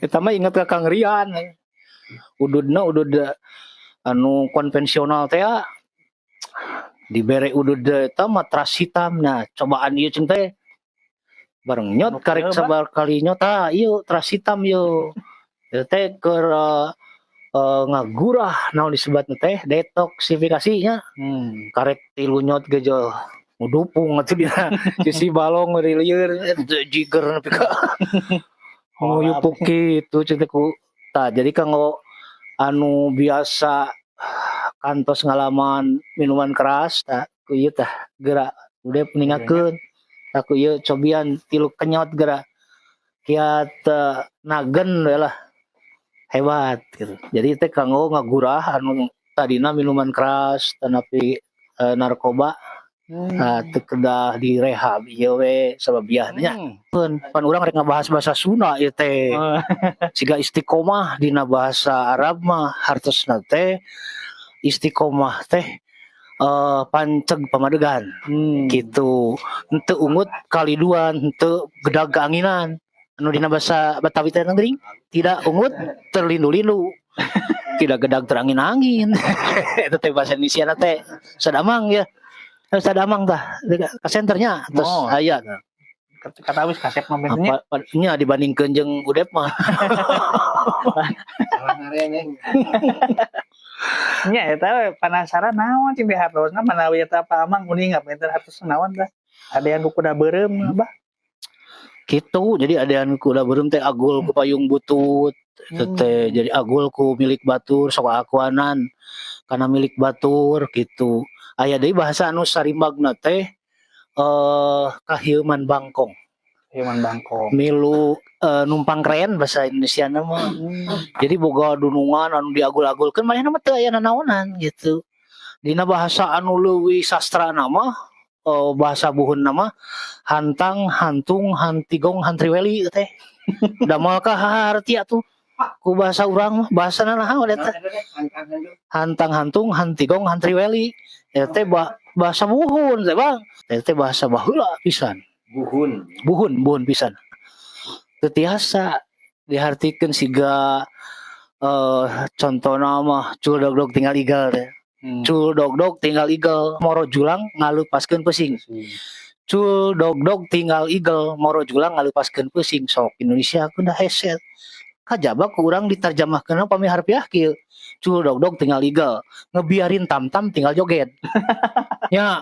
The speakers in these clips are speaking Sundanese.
Eta mah inget ka Kang Rian. Ududna udud anu konvensional teh ya, dibere udud eta mah teras hitam. Nah, cobaan ieu cing teh bareng nyot Anu karek kieu, Bah? Sabar kali nyot, ah ieu teras hitam ieu. Ieu teh keur ngagurah, naon disebutna teh, detoksifikasinya. Karek tilu nyot ge jol ngudupung atuh dina sisi balong lieur jiger nepi ka nguyupuk kitu cing teh ku tah. Jadi kanggo anu biasa kantos ngalaman minuman keras, tah ku ieu tah geura udah ningakeun, tah ku ieu cobian tilu kenyot geura kiat nagen we lah, hebat gitu. Jadi teh kanggo ngagurah anu tadina minuman keras tanapi narkoba. Nah, teu kedah direhab ieu we sababiahna nya. Pan urang rek ngabahas bahasa Sunda ieu teh. Oh. Siga istiqomah dina bahasa Arab mah hartosna teh istiqomah teh panceg pamadegan gitu. Henteu ungut kaliduan, henteu gedag keanginan. Anu dina bahasa Betawi teh geuning, tidak ungut terlindu-lindu, tidak gedag terangin-angin. Eta teh bahasa Indonesia teh sadamang ya. Sadamang tah ka senternya terus Oh. aya. Kata wis kasep mah nya. Apa nya dibandingkeun jeung Udep mah. Salah. Nya eta we penasaran naon cing teh hartosna manawi eta Pak Amang uninga benten hartosna naon tah. Ada yang kuda beureum, Abah. Gitu, jadi adean kuda beureum teh agul ku payung butut teh, jadi agul ku milik batur, sok akuanan kana milik batur gitu. Aya deui bahasa anu sarimbagna teh kahieuman bangkong. Hieuman bangkong. Milu numpang keren bahasa Indonesia mah. Jadi boga dunungan anu diagul-agulkeun, manehna mah teu aya nanaonan gitu. Dina bahasa anu leuwih sastra nama, bahasa buhun nama, hantang hantung hantigong hantriweli teh. Da moal kaharti atuh ku bahasa urang mah, bahasana naon eta? Hantang hantung hantigong hantriweli eta teh bahasa buhun teh, Bang. Eta teh bahasa baheula pisan. Buhun. Buhun, buhun pisan. Teu tiasa dihartikeun siga contohna mah cul dog dog tinggal igal teh. Cul dog dog tinggal igel, moro julang ngalupaskeun pesing. Cul dog dog tinggal igel, moro julang ngalupaskeun pesing. Sok Indonesia kudu hese. Kajaba ku urang diterjemahkeun pami harfiah kieu. Cul dog dog tinggal igel, ngebiarin tam-tam tinggal joget. Ya,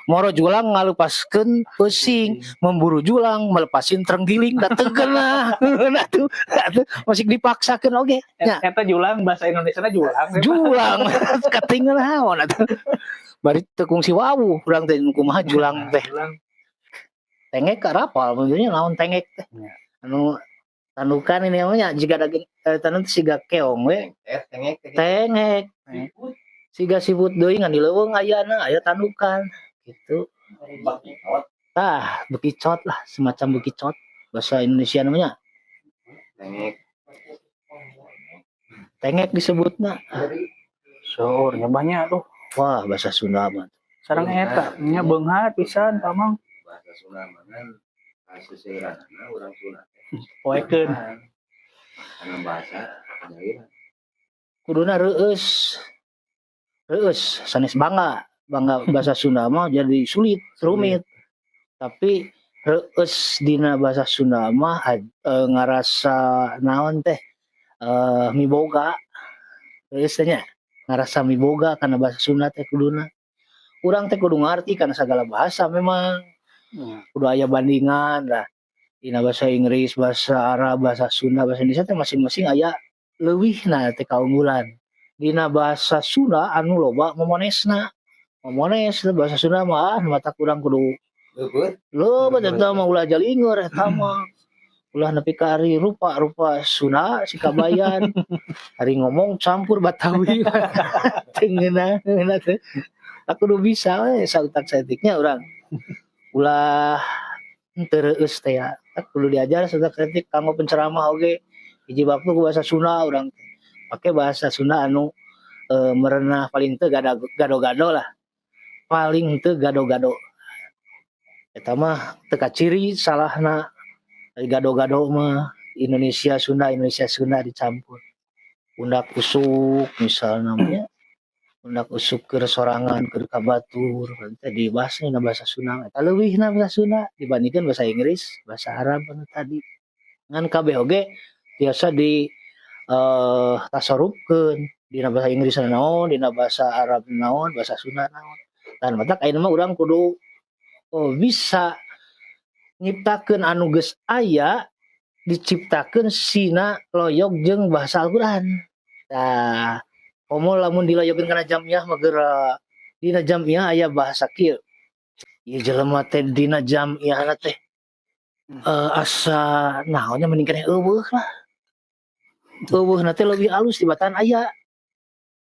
moro julang ngalupaskeun pesing, memburu julang melepasin terenggiling, da teu geunah. Nah tuh, atuh masih dipaksakeun oge. Nya. Eta julang bahasa Indonesia julang. Julang katingal naon atuh. Bari teu kungsi wawuh urang teh kumaha julang teh. Julang. Tengek karapal maksudnya naon tengek teh? Ya. Anu tandukan ini namanya jika daging tanuk siga keong we. Tengek. Tengek. Siga siput deui ngan di leuweung ayana aya tandukan gitu. Tah, bekicot lah, semacam bekicot bahasa Indonesia namanya. Tengek. Tengek disebutna. Seur nya banyak tuh. Wah, bahasa Sunda mah. Sareng eta nya beunghar pisan, Pamang. Bahasa Sunda mah kan kaseseuranana urang Sunda teh. Poekeun. Karena bahasa penyair. Kuduna reueus. Reueus sanes bangga. Bangga bahasa Sunda mah jadi sulit, rumit. Tapi reueus dina bahasa Sunda mah ngarasa naon teh, miboga. Reueus teh nya ngarasa miboga kana bahasa Sunda teh kuduna. Urang teh kudu ngarti kana sagala bahasa memang. Kudu aya bandingan lah. Dina bahasa Inggris, bahasa Arab, bahasa Sunda, bahasa Indonesia teh masing-masing aya leuwihna teh, kaunggulan. Dina bahasa Sunda anu loba momonesna. Momones bahasa Sunda mah, ah mata kurang kudu Leupeut. loba eta mah, ulah jalingur eta mah. Ulah nepi ka ari rupa-rupa Sunda si kabayan. Ari ngomong campur Batawi. Teu ngeunah ngeunah teh. Aku kudu bisa we sautak saeutiknya urang. Ulah teu reueus teh ya. Kudu diajar sautak saeutik kanggo penceramah oge. Hiji waktu ku bahasa Sunda urang teh. Pake bahasa Sunda anu merenah, paling teu gado-gado lah. Paling teu gado-gado. Eta mah teu kaciri salahna. Ari gado-gado mah Indonesia Sunda, Indonesia Sunda dicampur. Undak usuk misalnya namanya, undak usuk keur sorangan, keur ka batur teh dibahas dina bahasa Sunda. Eta leuwihna bahasa Sunda dibandingkan bahasa Inggris, bahasa Arab anu tadi. Ngan kabeh oge tiasa di tasarufkeun dina bahasa Inggris naon, dina bahasa Arab naon, bahasa Sunda naon. Dan matak ayeuna mah urang kudu, oh, bisa nyiptakeun anu geus aya, diciptakeun sina loyog jeung bahasa Al-Qur'an. Tah, komo lamun diloyogkeun kana jamiah mah geura. Dina jamiah aya bahasa kieu. Ieu jelema teh dina jamiahna teh asa naon nya, mending keneh euweuh lah. Euweuhna teh leuwih alus tibatan aya.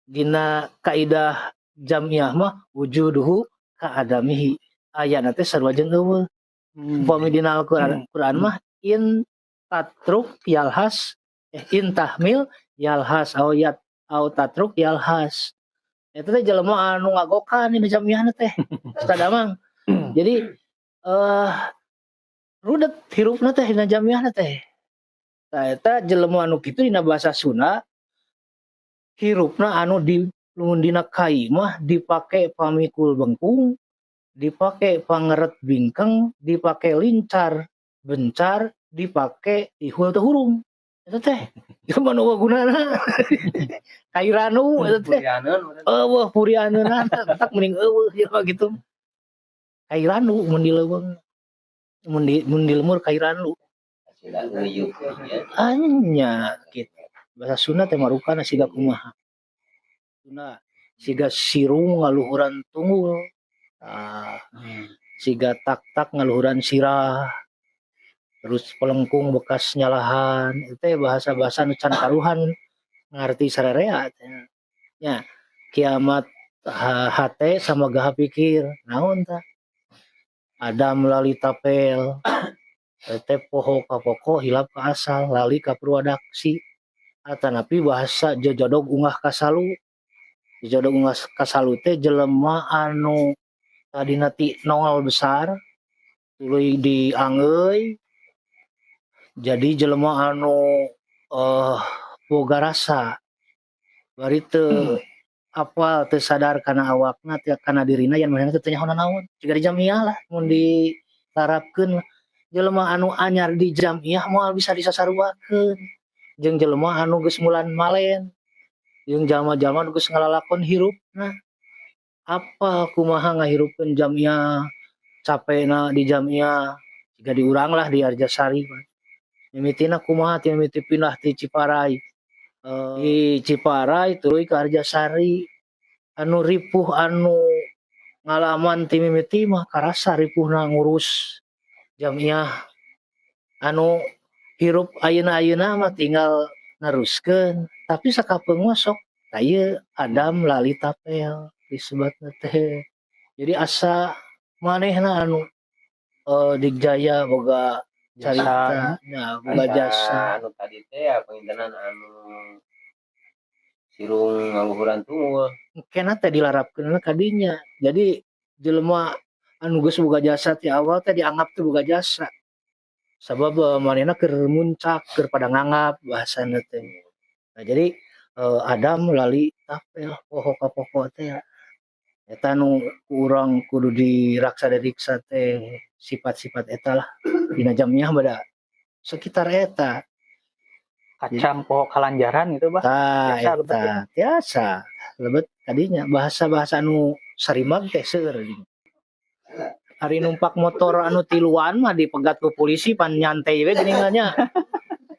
Dina kaidah jamiah mah wujuduhu ka adamihi. Ayana teh sarua jeung euweuh. Upami dina Al-Qur'an, Quran mah in tatruk yalhas, in tahmil yalhas au yat au tatruk yalhas. Eta teh jelema anu ngagokan dina jamiahna teh. Ustaz Amang. Jadi rudet hirupna teh dina jamiahna teh. Tah, eta jelema anu kitu dina bahasa Sunda hirupna anu di lamun dina kai mah dipake pamikul bengkung, dipake pangeret bingkeng, dipake lincar bencar, dipake ihul teu hurung. Eta teh jelema nu gunana. Kai ranu eta teh. Purianeun. Euweuh purianeunana, matak mending euweuh jelema kitu. Kai ranu mun di leuweung. Mun di lemur kai ranu. Hasilna ngeyuk nya. Anya gitu. Bahasa Sunda teh marukana siga kumaha. Sunda siga sirung ngaluhuran tunggul. Tah, siga tak-tak ngaluhuran sirah. Terus pelengkung bekas nyalahan. Itu teh bahasa-bahasa nu can karuhan ngarti sararea teh. Nya, kiamat hate sama gaha pikir naon tah? Adam lali tapel. Teh poho ka poko, hilap ka asal, lali ka purwadaksi. Atanapi bahasa jojodog ungah kasalu. Jojodog ungah kasalu teh jelema anu tadina ti nongol besar tuluy diangeuy jadi jelema anu boga rasa, bari teu apal, teu sadar kana awakna teu kana dirina, yang manehna teu nyaho nanaon. Jiga di jamiah lah, mun ditarapkeun jelema anu anyar di jamiah moal bisa disasaruakeun jeung jelema anu geus mulan malen, jeung jalma-jalma anu geus ngalalakon hirupna, apa kumaha ngahirupkeun jamiah, capena di jamiah. Jiga di urang lah, di Arjasari mah mimitina kumaha, ti mimiti pindah ti Ciparai, di Ciparai tuluy ke Arjasari, anu ripuh anu ngalaman ti mimiti mah karasa ripuhna ngurus jamiah. Anu hirup ayeuna-ayeuna mah tinggal neruskeun, tapi sakapeung mah sok tah ieu Adam lali tapel disebutna teh. Jadi asa manehna anu digjaya boga carita nya, boga jasa. Anu tadi teh ya, pangintenan anu sirung ngaluhuran tunggul. Kena teh dilarapkeun ka dinya. Jadi jelema anu geus boga jasa ti awal teh dianggap teh boga jasa, sabab manehna keur muncak, keur pada nganggap bahasana teh. Nah, jadi Adam lali tapel, poho ka poko teh. Eta nu ku urang kudu diraksa diriksa teh sifat-sifat eta lah dina jamiah bada sekitar eta. Kacang poho kalanjaran gitu, Bah. Tah. Biasa lebet. Eta tiasa lebet tadinya bahasa-bahasa anu sarimag teh seueur. Ari numpak motor anu tiluan mah dipegat ku polisi pan nyantai we geuningan nya.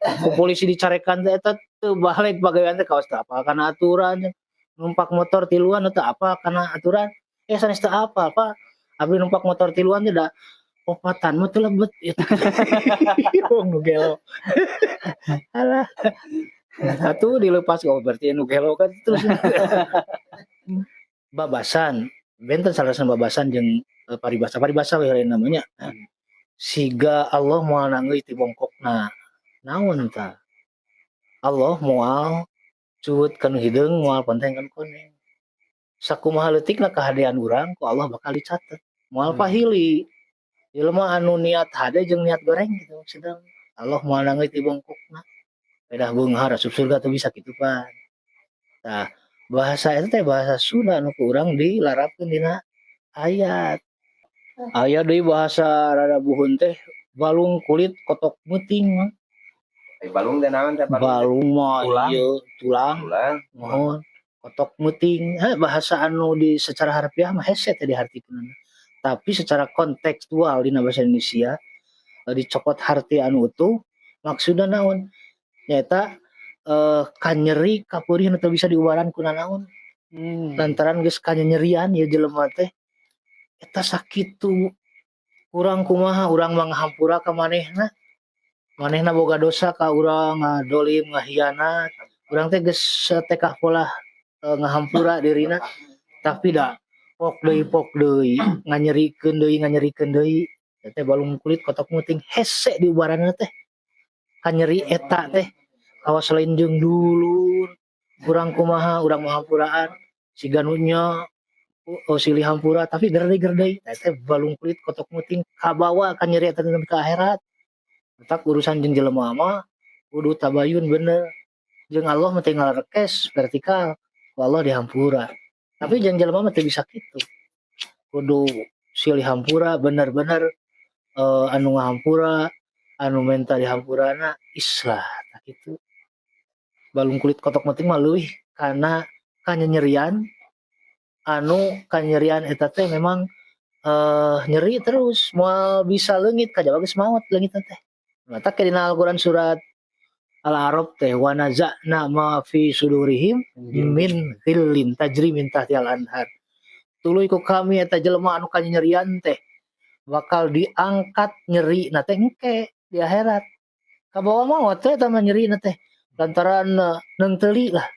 Ku polisi dicarekan teh, eta teu balik pagawean teh, kawas teu apal kana aturan. Numpak motor tiluan teu apal kana aturan. Eh, sanes teu apal, Pak. Abdi numpak motor tiluan teh da opatan mah teu lebet. Wong nu gelo. Alah. Atuh dilepas, oh berarti nu gelo kan terus. Babasan, benten salah babasan jeung paribasa. Paribasa we lain namanya. Siga Allah moal nanggeuy ti bongkokna. Naon tah? Allah moal cuut kanu hideung, moal ponteng kanu koneng. Sakumaha leutikna kahadean urang ku Allah bakal dicatet. Moal pahili. Jelema anu niat hade jeung niat goreng gitu maksudna. Allah moal leungit ti bongkokna, pedah beunghar asup surga teu bisa kitu pan. Tah, bahasa eta teh bahasa Sunda nu ku urang dilarapkeun dina ayat. Aya deui bahasa rada buhun teh, balung kulit kotok meuting mah. Eh, balung teh naon teh balung teh? Balung mah Tulang. Ieu tulang. Tulang. Mohon, kotok meuting, bahasa anu di secara harfiah mah hese teh dihartikeun, tapi secara kontekstual dina bahasa Indonesia dicokot harti anu utuh, maksudna naon? Nyaeta kanyeri kapeurih nu teu bisa diubaran ku nanaon lantaran geus kanyerian ieu jelema teh eta sakitu. Urang kumaha, urang mah ngahampura ka manehna, manehna boga dosa ka urang, ngadolim, ngahianat, urang teh geus satekah polah ngahampura dirina, tapi da pok deui, pok deui, nganyerikeun deui, nganyerikeun deui. Eta teh balung kulit kotok meuting, hese diubaranna teh kanyeri eta teh. Kawas lain jeung dulur, urang kumaha, urang mah hampuraan siga nu nya, oh, silih hampura, tapi gerde-gerde. Eta teh balung kulit kotok meuting, kabawa kanyeri eta nepi ka akhirat. Matak urusan jeung jelema mah kudu tabayun bener. Jeung Allah mah tinggal rekes vertikal, ku Allah dihampura, tapi jeung jelema mah teu bisa kitu, kudu silih hampura bener-bener, anu ngahampura, anu menta dihampurana islah. Tah kitu, balung kulit kotok meuting mah leuwih kana kanyerian, anu kanyerian eta teh memang nyeri terus, moal bisa leungit kajaba geus maot leungitna teh. Matak dina Al-Qur'an surat Al-A'raf teh, wa naza'na ma fi sudurihim min ghillin tajri min tahtihal anhar. Tuluy ku kami eta jelema anu kanyerian teh bakal diangkat nyeri na teh engke di akhirat. Kabawa maot teh eta mah nyeri na teh lantaran neungteuli lah.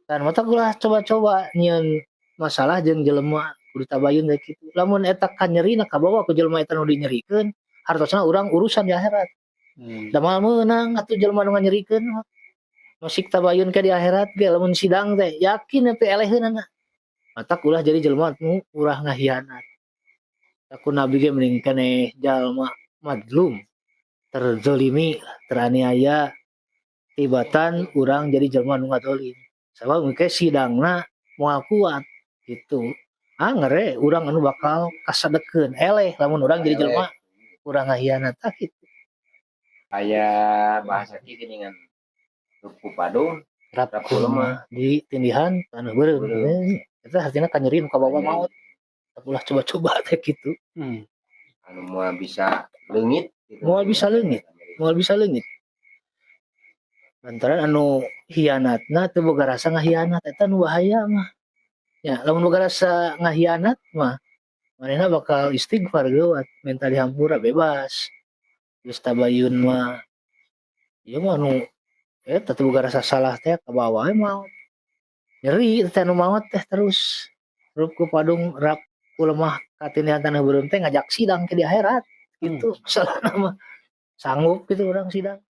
Dan matak ulah coba-coba nyieun masalah jeung jelema, kudu tabayun teh kitu. Lamun eta kanyerina kabawa ku jelema eta nu dinyerikeun, hartosna urang urusan di akhirat. Da moal meunang atuh jelema nu nganyerikeun mah. Masih tabayun ke di akhirat ge, lamun sidang teh yakin teh eleheunana. Matak ulah jadi jelema nu ulah ngahianat. Ku Nabi ge mending keneh jalma madlum, terzolimi, teraniaya, tibatan urang jadi jelema nu ngadolim. Sabab engke sidangna moal kuat gitu. Anger we urang anu bakal kasadekeun eleh lamun urang jadi jelema urang ngahianat, tah kitu. Aya bahasa kieu geuningan, rup ku padung rap rap ku lemah di tindihan taneuh beureum. Beureum. Eta artinya kanyeri nu kabawa maot. Ulah coba-coba teh kitu. Anu moal bisa leungit gitu. Moal bisa leungit. Moal bisa leungit. Lantaran anu hianatna teu boga rasa ngahianat, eta nu bahaya mah. Ya, lamun boga rasa ngahianat mah manehna bakal istighfar geuwat, minta dihampura bebas. Geus tabayun mah ieu mah anu eta teu boga rasa salah teh kabawa we maot. Nyeri teh anu maot teh terus. Rup ku padung rap ku lemah katindihan taneuh beureum teh ngajak sidang ke di akhirat gitu. Masalahna mah sanggup gitu orang sidang.